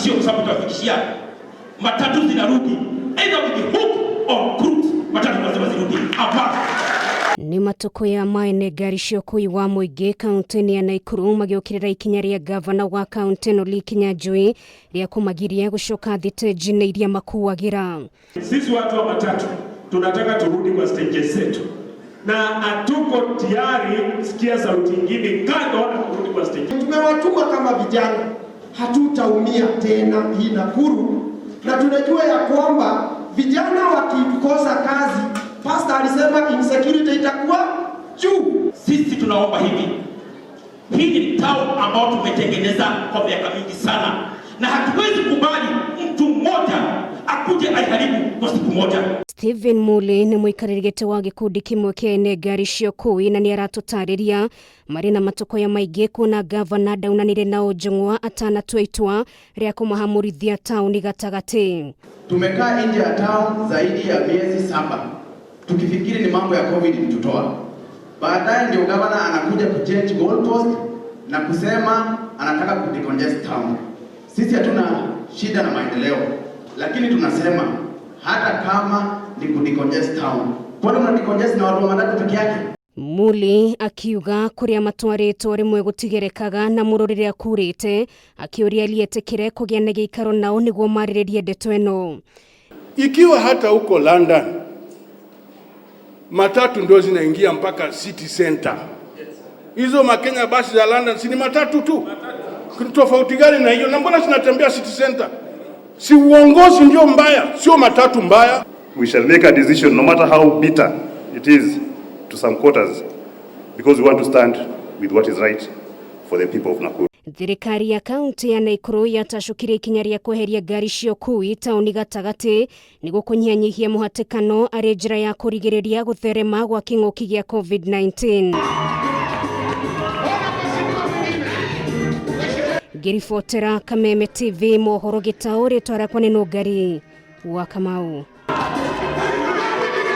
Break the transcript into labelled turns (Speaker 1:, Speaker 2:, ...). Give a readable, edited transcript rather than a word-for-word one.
Speaker 1: Msiwafikishie kwa sababu tutawafikishia. Matatu zinarudi either with the hook or crook, matatu lazima zirudi hapa.
Speaker 2: Nĩ matukũ ya maene ngari cia ũkui wa mũingĩ kaunti-inĩ ya Naikuru magĩũkĩrĩra ikinya rĩa gavana wa kaunti ĩno Lee Kinyanjui rĩa kũmagiria gũcoka thitĩnji-inĩ iria makuagĩra.
Speaker 3: Sisi watu wa matatu tunataka turudi kwa stages zetu na hatuko tayari sikia sauti ingine kando na kurudi kwa stage.
Speaker 4: Tumewatuma kama vijana, hatutaumia tena hii Nakuru, na tunajua ya kwamba vijana wakikosa kazi, pastor alisema insecurity itakuwa juu.
Speaker 1: Sisi tunaomba hivi, hii ni town ambao tumetengeneza kwa miaka mingi sana, na hatuwezi kubali mtu mmoja akuje aiharibu kwa siku moja.
Speaker 2: Stephen Muli nĩ mũikarĩri gĩtĩ wa gĩkundi kĩmwe kĩa ene ngari cia ũkui na nĩ aratũtarĩria marĩ na matũkũya maingĩ kuona gavana ndaunanire nao njũng'wa atanatua itua rĩa kũmahamũrithia taũni gatagatĩ.
Speaker 5: Tumekaa nje ya town zaidi ya miezi 7 tukifikiri ni mambo ya COVID ilitutoa. Baadaye ndio gavana anakuja kuchange goalpost na kusema anataka kudecongest town. Sisi hatuna shida na maendeleo, lakini tunasema hata kama ni kudecongest town, kwani una decongest na watu wa matatu peke yake?
Speaker 2: Muli akiuga kuria matwarĩtwo rĩmwe gũtigerekaga na mũro rĩrĩa kurĩte, akĩũria lietĩkĩre kũgĩa na gĩikaro nao nĩguo marĩrĩrie ndeto ĩno.
Speaker 6: Ikiwa hata huko London matatu ndio zinaingia mpaka city center, hizo Makenya basi za London si ni matatu tu? Tofauti gani na hiyo? Na mbona zinatembea city center? Si uongozi ndio mbaya, sio matatu mbaya.
Speaker 7: We shall make a decision no matter how bitter it is to some quarters because we want to stand with what is right for the people of Nakuru.
Speaker 2: Thirikari ya kaunti ya Naikuru yatacũkire ikinya rĩa kweheria ngari cia ũkui taũni gatagatĩ nĩguo kũnyihanyihia mũhatĩkano arĩ njĩra ya kũrigĩrĩria gũtherema gwa kĩng'ũki gĩa COVID-19. Ngĩribotera Kameme TV mohoro gĩtaũ, rĩtwa rĩakwa nĩ Nũngari wa Kamau.